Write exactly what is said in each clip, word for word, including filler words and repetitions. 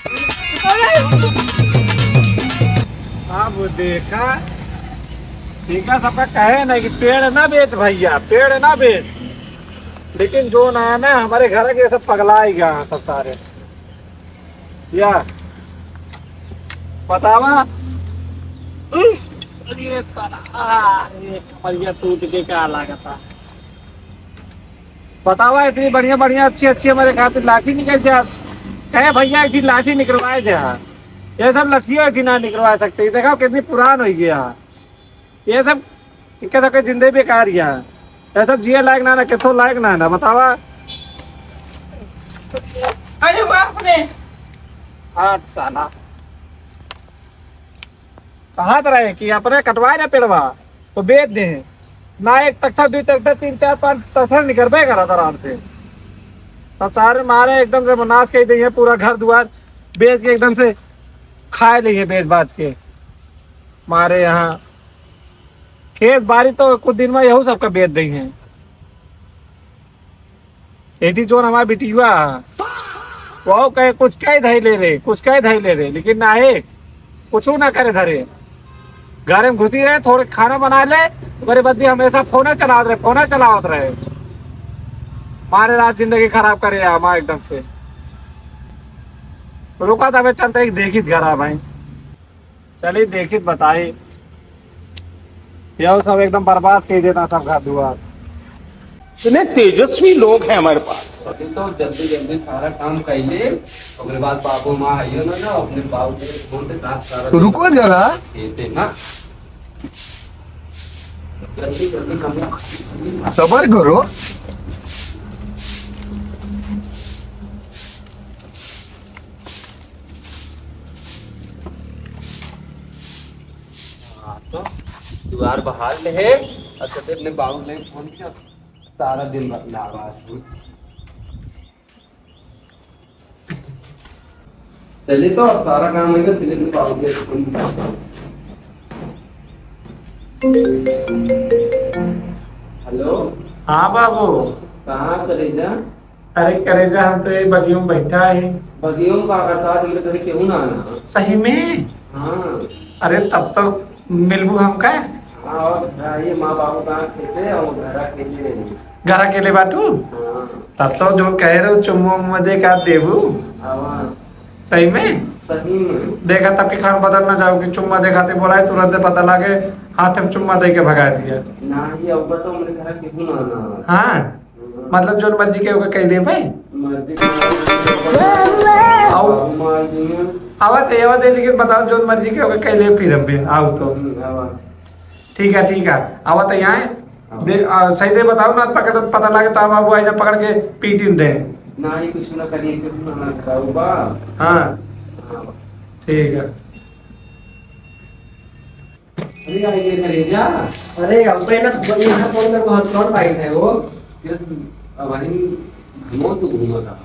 अब देखा, ठीक है, सबका कहे ना कि पेड़ ना बेच भैया, पेड़ ना बेच, लेकिन जो ना है ना, हमारे घर के सब पगला ही गया है सब सारे। या बतावा। अरे साला, आ, ये कमरिया टूट के का लागता? बतावा, इतनी बढ़िया बढ़िया, अच्छी अच्छी हमारे खातिर लाठी निकल जात। कहे भैया, एक ठे लाठी निकलवाए दे। ये सब लठिया एक ठे ना निकलवा सकते। ये देखो कितनी पुरान हो गया। ये सब, इनके सबके जिंदे बेकार गया। ये सब जिए लायक ना, ना केथो लायक ना, ना बतावा। अरे बाप रे। हाँ साला, कहा रहे कि अपने कटवाए ना पेड़वा, तो बेच दे। ना एक तख्ता, दुई तख्ता, तीन, चार, पाँच तख्ता निकलबे करत आराम से। तो सारे मारे एकदम से नाश कर दिए, पूरा घर दुआर बेच के एकदम से खाए लिए, बेच बाच के। मारे यहाँ खेत बारी तो कुछ दिन में यहू सबका बेच देइहैं। एठी जोन हमार बिटिया है, वो कहे कुछ कह धई ले रे, कुछ कह धई ले रे, लेकिन नाहीं, कुछ ना करे धरे। घर में घुसी रहे, थोड़े खाना बना ले, ओकरे बाद भी हमेशा फोने चलावत रहे, फोने चलावत रहे। मारे रात जिंदगी खराब करे हमार एकदम से। रुका, तबे चलते ही देखित घर आ भाई। चली देखित बताई, यह सब एकदम बर्बाद कर देता सब घर दुआर। इतने तेजस्वी लोग हैं हमारे पास। अभी तो जल्दी जल्दी सारा काम कर ले, ओकरे बाद बाबू माँ आइयो ना, ना अपने बाबू के फोन पे काट सारा तो रुको जरा। देते ना। जल्दी जल्दी कमरा। सबर करो। हाँ, तो दुआर बहार ले है। अच्छा, तेरे ने बाबू ने फोन किया, सारा दिन बतला आवाज। चलिए, तो अब सारा काम होगा, चलिए, तो बाबू ने फोन किया। हेलो। हाँ बाबू। कहाँ करेजा? अरे करेजा, हम तो ये बगियों में बैठा है। बगियों में का करता है? तुमरे घरे केहू ना आना। सही में? हाँ। अरे तब तो मिलबू हमका। हाँ, और ये माँ बाबू कहाँ खेते और घर अकेले रही। घर अकेले बाटू? हाँ। तब तो जो कह रहे हो चुम्मा उम्मा दे का देबू। हाँ। सही में? सही में। देखा तब के खान बदल ना जाओ कि चुम्मा देखाते बोलाए तुरंत पता लागे हाथ में चुम्मा दे के भगा दिया। ना ही अब तो हमरे घर केहू ना आना। हाँ। मतलब जोन मर्जी के ओके कह ले भाई। मर्जी के। आओ। बाबू माँ जी हैं। आवा तो, आवा तो, लेकिन बताओ जोन मर्जी के ओके कह ले फिर हम भी आओ तो। हम्म, आवा। ठीक है, ठीक है, आवा तो यहाँ। हाँ। दे, आ, सही से बताओ ना, पकड़, पता लगे तो बाबू आई जा पकड़ के पीट दे। ना ही कुछ ना करिए, कुछ ना, ना बताओ बा। हाँ। हाँ। ठीक है। अरे, आई ले करेजा। अरे, अब पे ना सुबह में यहाँ फोन करके हाथ कौन पाई है वो? यस, अब भाई, घूमो तो घूमो था।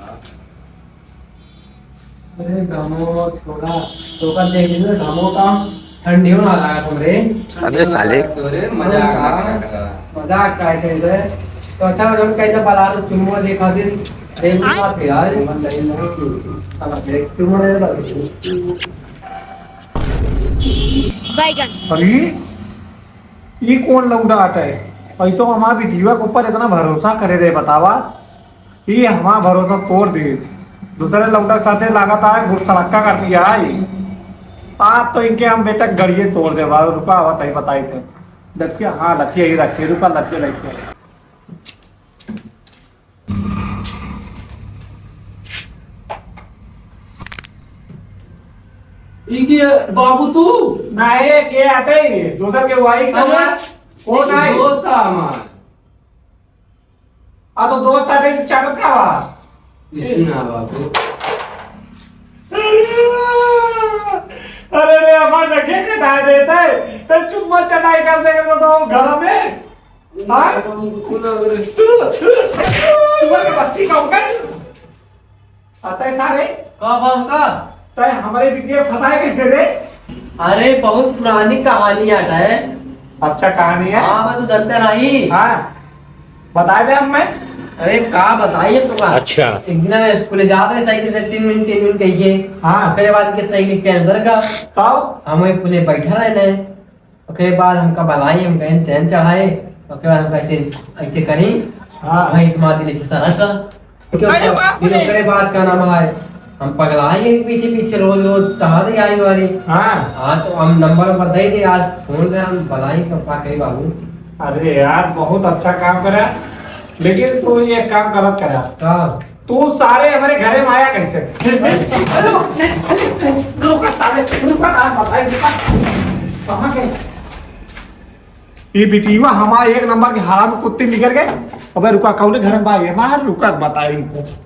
अरे, घामो थोड़ा, तो कर देख लीजिए, घामो का ठंडी होना लगा तुमरे। अबे साले। अरे, मजाक ना करा। मजाक का है तेरे? तो अच्छा, हम कहीं तो बता रहे, तुम वो देखा दिन, देख लो आप यार। चलो, देख, तुम वो ले लो। बैगन। अरे, ई कौन लौंडा आटा है? अई तो हमार बिटिया के ऊपर इतना भरोसा करे रहे, बतावा। ई हमार भरोसा तोड़ दे। दूसरे लौंडा के साथे लागत आए, गुट सड़क्का कर दिया है। आप तो इनके हम बेटा गड़िए तोड़ दे, बाबू, रुका, आवा तई बताई थे। लठिया, हाँ, लठिया ही रखे, रुका, लठिया लेके। ई के बाबू तू? नाहीं, के आटे? दूसर के वाई का अरे, ना? कौन ई आई? दोस्त आ हमार। आ तो दोस्त आटे की चाबत का बा? इसी ना बाबू। अरे, अरे रे, हमार नखे कटा देते। तो चुम्मा चटाई कर देगा तो, तो घर में। हाँ? तू, तू, सुअर के बच्ची का होगा? अतः सारे। का बाप का? तय हमारे बिटिया फंसाए कैसे रे? अरे, बहुत पुरानी कहानी याद है। अच्छा, कहानी है? हाँ, मैं तो जानता नहीं। हाँ, बताए दे अब मैं। अरे का बताई अब तोका। अच्छा। एक दिन हम स्कूले जात रहे साइकिल से, टिन मिन, टिन मिन कहिके। हाँ। ओकरे बाद के साइकिल चैन उतर गवा। तब? हम वही पुले बैठा रहे ने। ओकरे बाद हमका बलाई, हम कहेन चैन चढ़ाए। ओकरे बाद हमका ऐसे, ऐसे करी। हाँ। भैंस मार दिले से सरक। क्यों अरे सब? बाप फिर रे। ओकरे बाद का नाम है, हम पगला ही पीछे पीछे रोज रोज टहल ही आई वाली। हाँ। हाँ, तो हम नंबर नंबर दे दे, आज फोन कर हम बलाई तो का करी बाबू। अरे यार, बहुत अच्छा काम करा, लेकिन तू ये काम गलत करा। का? तू सारे हमारे घरे में आया कैसे? रुका सारे, रुका, आज बताई, रुका। कहाँ गए? ये बिटिया हमारे एक नंबर के हराम कुत्ते निकल गए। अबे रुका, कौने घर में बा ये? मार, रुका, बताई इनको।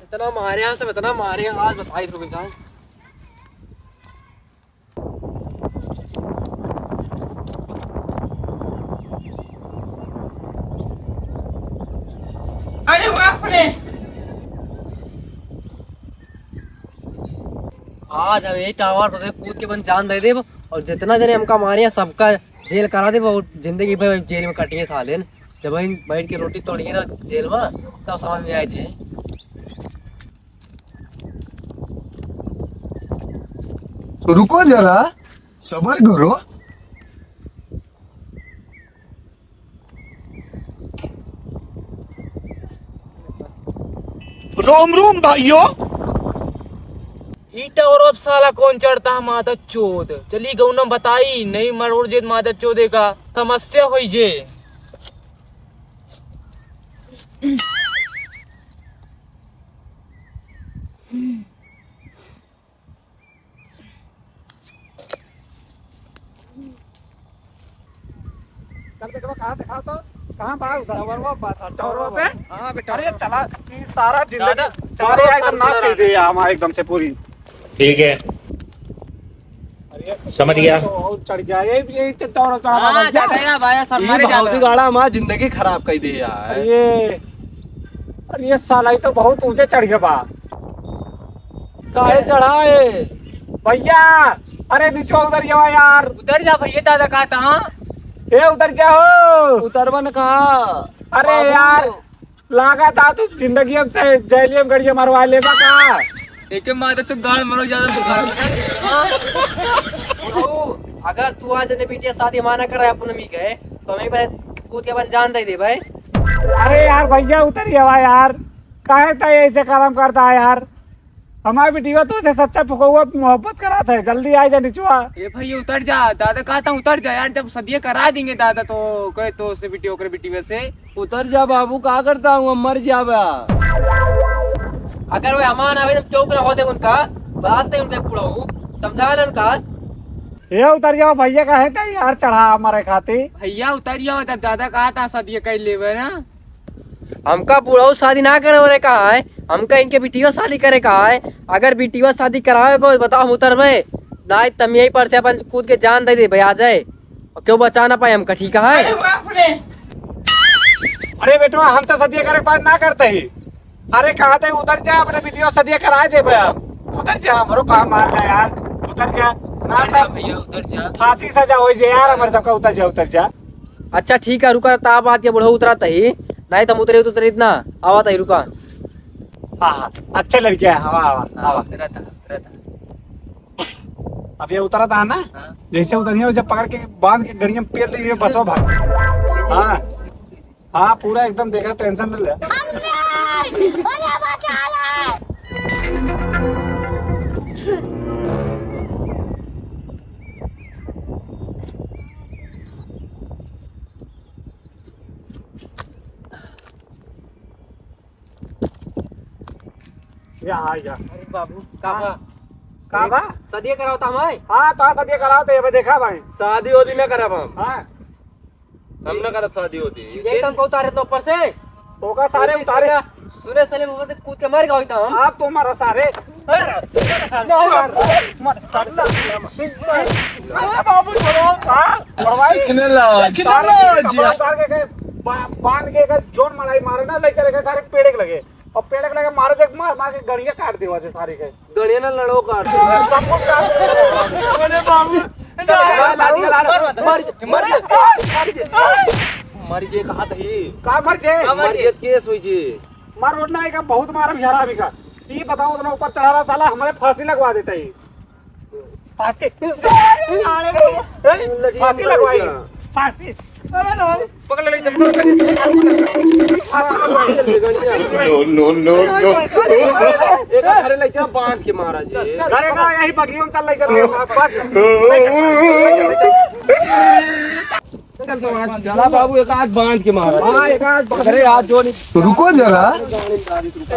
इतना मारे हैं सब, इतना मारे हैं, आज बताई तो बिल्कुल। अरे बाप रे। आज हम यही टावर पर से कूद के अपन जान दे देब और जितना जने हमका मारे हैं सबका जेल करा देब और जिंदगी भर जेल में कटिए सालेन। जब हम बैठ के रोटी तोड़िए ना जेल में, तब समझ में आए जे। रुको जरा, सबर करो। रोम रोम भाइयों। ई टावर अब साला कौन चढ़ता है माता चोद? चली गौनम बताई, नहीं मरोड़ जेत माता चोदे का समस्या होई जे। चल बेटवा, कहाँ दिखाओ तो? कहाँ बा उधर? टावरवा पास, हाँ, टावरवा टावरवा पे? हाँ, बेटा। अरे चला, ई सारा जिंदगी दादा, टावरवा अरे एकदम पास नाश करा। कर दे यार हमारा एकदम से पूरी। ठीक है। अरे समझ गया। तो और चढ़ गया। ये, ये टावर चढ़ा हाँ, बा क्या? दादा, या भाई, सर, ई मारे बहुत जाता। ही गाड़ा हमारा जिंदगी खराब कर दे यार। अरे, अरे ये साला, ये तो बहुत ऊंचे चढ़ गया बा। काहे चढ़ाए? भैया, अरे नीचे उतर जावा यार। उतर जा भैया, दादा कहता हाँ। ए, उतर जा हो। उतरबन कहा? अरे बाबू। यार, लागा था तू जिंदगी अब से जैलियम गड़िया मरवा लेबा का? एके मारे तो गाल मरो ज्यादा दुखा। बाबू, अगर तू आज ने बिटिया शादी माना करे अपन मी गए, तो हमें भाई कूद के अपन जान दे दे भाई। अरे यार भैया, उतर जावा यार, काहे ता ऐसे करम करता है यार? हमार बिटिया तो से सच्चा फुकौआ मोहब्बत करात है, जल्दी आ जा निचवा। ए भैया उतर जा, दादा कहता उतर जा यार, जब सदिया करा देंगे दादा तो कहे तो से बिटिया ओकरे बिटिया से। उतर जा बाबू, का करता हूँ, हम मर जाबा। अगर वे हमार आवे तो चौक रहो दे उनका, बात नहीं उनका बुढ़ऊ, समझा ले उनका। ए उतर जाओ भैया, काहे ता यार चढ़ा हमारे खातिर। भैया उतर जाओ, जब दादा कहता सदिया कर लेबे ना। हमका बुढ़ऊ शादी ना करे ओरे कहा है, हमका इनके बिटिया शादी करे कहा है। अगर बिटिया शादी करावे को बताओ हम उतरबे, ना तम यहीं पर से अपन कूद के जान दे दे भाई आ जाए, और क्यों बचा ना पाए हमका, ठीक है? अरे बाप रे। अरे बेटवा, हमसे सदिया करे के बात ना करते ही। अरे कहा थे उतर जा, अपने बिटिया शादी कराए दे भाई। उतर जा, हमरो काम मार ले यार, उतर जा। ना उतर जा तो भैया, उतर जा। फांसी सजा हो जाए यार हमारे सबका, उतर जा, उतर जा। अच्छा ठीक है, रुका, ता बात के बुढ़ऊ उतरत ही, नहीं तो हम उतरे तो उतरे इतना, आवत ही, रुका। हाँ, हाँ, अच्छे लड़के हैं, हवा, हवा, हाँ, हवा। उतरत है, उतरत है। अब ये उतरत है ना, हाँ। जैसे उतरिए, जब पकड़ के बांध के गड़िया में पेल देंगे, बसो भाग। हाँ, हाँ, पूरा एकदम देखा, टेंशन न ले। या, आ, या। अरे बाबू, का बा? का बा? सदिया करावता हम, आए? हाँ, तो सदिया करावता, ये देखा भाई। शादी वादी ना करब हम। हाँ। हम ना करब शादी होती। ये एकदम बहुत आ रहे तो ऊपर से। होगा सारे उतारे। सुने, सुने, मुंह से कूद के मर गया एकदम। आप तो मारा सारे। अरे, अरे, सारे। नहीं, मार, मार, सारे। अरे, बाबू, छोड़ो। हाँ, छोड़वाई। कितने लाज, कितने सारे लाज। कपड़ा उतार के गए, बा-, बांध के गए, जोन मलाई मारे ना, ले चले गए सारे पेड़े के लगे। और पेड़े के लगे मारे, देख, मार, मार के गड़िया काट देवा जे सारे के। गड़िया ना लड़ो काट। सब कुछ काट देवा। अरे बाबू। चल, चल, लाठी का लाठी। मर जे, मर जे, मर जे। मर जे कहा थी? का मर जे? मर जे, केस होई जे। मार रोड ना आएगा, बहुत मारम हरामी का। ई बताओ, उतना ऊपर चढ़ा रहा साला, हमारे फांसी लगवा देता ही। फांसी। फांसी लगवाई। फांसी। अरे ना। पकड़ ले, पकड़ ले। No, no, no, no। एक घरे ले जा, बांध के मारा जी। घरे ना, यही बगियों में चल ले जा। चला बाबू, एक हाथ बांध के मारा। हाँ, एक हाथ बांध। अरे यार, जो नहीं। रुको जरा।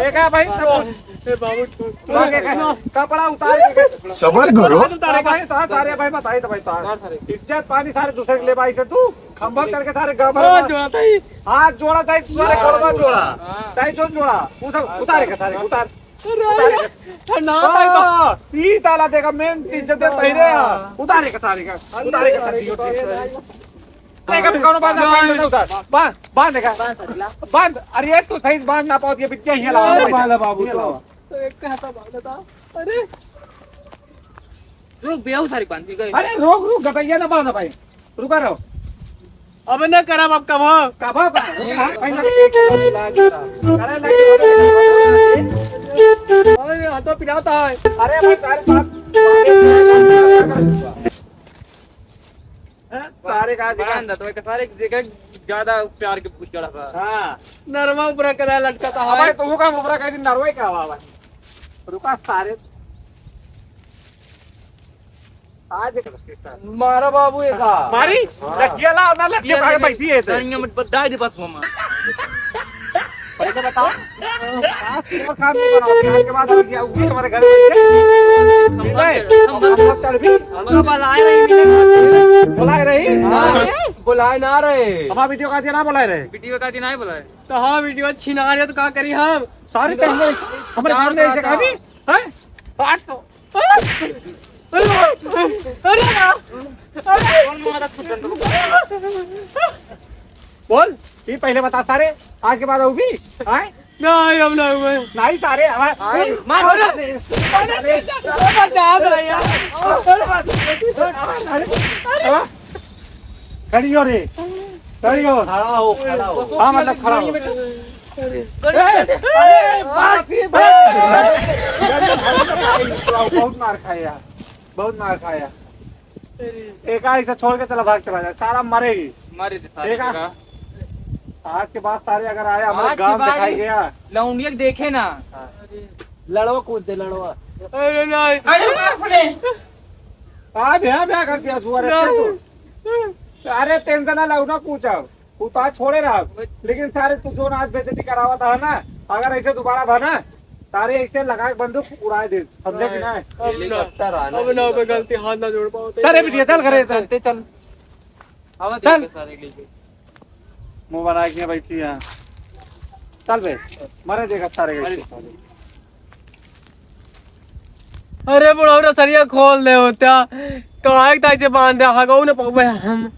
एक है भाई, सब ए बाबू, छोड़। कपड़ा उतार के। सबर करो। कपड़ा उतार के। भाई, सारे भाई बताई तो भाई, सारे। इज्जत पानी सारे दूसरे के ले भाई से तू। खंभा करके सारे गाँव भर ओ, में। जोड़ा ताई। हाथ जोड़ा ताई, सारे गोड़वा जोड़ा। हाँ। ताई जोन जोड़ा। उधर उतारे के सारे, उतार। अरे, उतारे के। ना ताई तो। हाँ, ई ताला देखा, मेन इज्जत दे पहले। उतारे के सारे का। उतारे के सारे। अरे, कभी कौनो बांध ना पाई, उतार। बांध, बांध देखा। बांध, अरे, ये तो सही बांध ना पाओ, ये बिटिया ही लावा। बांध बाबू, ये लावा। तो एक का था, बांध था। अरे। रुक, बेहू सारी बांध दी गई। अरे, रुक, रुक, गटैया ना बांध भाई। रुका रहो। अब न करब, अब कबो। कबो का? करे लगे। अरे, हाथों पिराता है। अरे, भाई, सारे बात। हैं? सारे का बांध दे, तो एक सारे जगह ज्यादा प्यार के पूछ चढ़ा था। हाँ। नरमा ऊपर कदा लटका था। अबे, तू का ऊपर कहीं नरवे का आवा भाई। रुका सारे। आज मारा बाबू ये का। मारी? हाँ। लठिया ला, ना लठिया ये भाई नहीं, बैठी है इधर। गाड़ियाँ मत बता दे बस मामा। पहले बताओ। आज और खान को बनाओ, खान के बाद हम क्या, वो तुम्हारे घर में क्या? हम नहीं, हम हम लोग चल भी। हम लोग बुलाए रही, मिले ना। बुलाए रही? हाँ, बुलाए ना रहे। हमारा वीडियो का दिया ना बुलाए रहे। वीडियो का दिन आए बुलाए। तो हाँ, वीडियो छीना रहे तो का करी हम? सारे पहले हमारे सामने ऐसे कहा भी? हैं? काट तो। अरे, अरे, अरे। बोल, ये पहले बता सारे, आज के बाद आऊ भी? आए? नहीं, हम ना हुए। नहीं सारे, हमारे, आए। मार, अरे, अरे, बचा दो यार। अरे, खड़ी हो रे, खड़ी हो। खड़ा हो, खड़ा हो। हाँ, मतलब खड़ा हो। अरे, अरे, बाप रे, बाप। बहुत मार खाया, बहुत मार खाया। एक आदमी से छोड़ के चला, भाग चला जाए, सारा मरे ही। मारे थे सारे एक आ-, जगह। आज के बाद सारे अगर आए, हमारे आज के गांव बाद दिखाई गया। लौंडिया के देखे ना। हाँ। लड़वा कूद दे, लड़वा। अरे नहीं। अरे बाप रे। आ, भ्या, भ्या कर दिया सुअर, नहीं। तू। अरे टेंशन ना लो ना, कुछ अब। तू तो आज छोड़े रहा, लेकिन सारे तू जो आज बेइज्जती करावा था ना, अगर ऐसे दोबारा भा ना, सारे ऐसे लगा के बंदूक उड़ाए दे, समझे कि नहीं? अब ना, हेलीकॉप्टर आना, अब ना, अब हेलीकॉप्टर। गलती हाथ ना जोड़ पाओ। चल रे बिटिया, चल घरे, चल। चलते चल। आवा चल। देख सारे लेके। मुंह बना के बैठी है। चल बे, मरे देगा सारे के। अरे बुढ़ऊ रे, सरिया खोल दे होत्या। कहाँ तक से बांध दे, हगऊ न पउबे हम।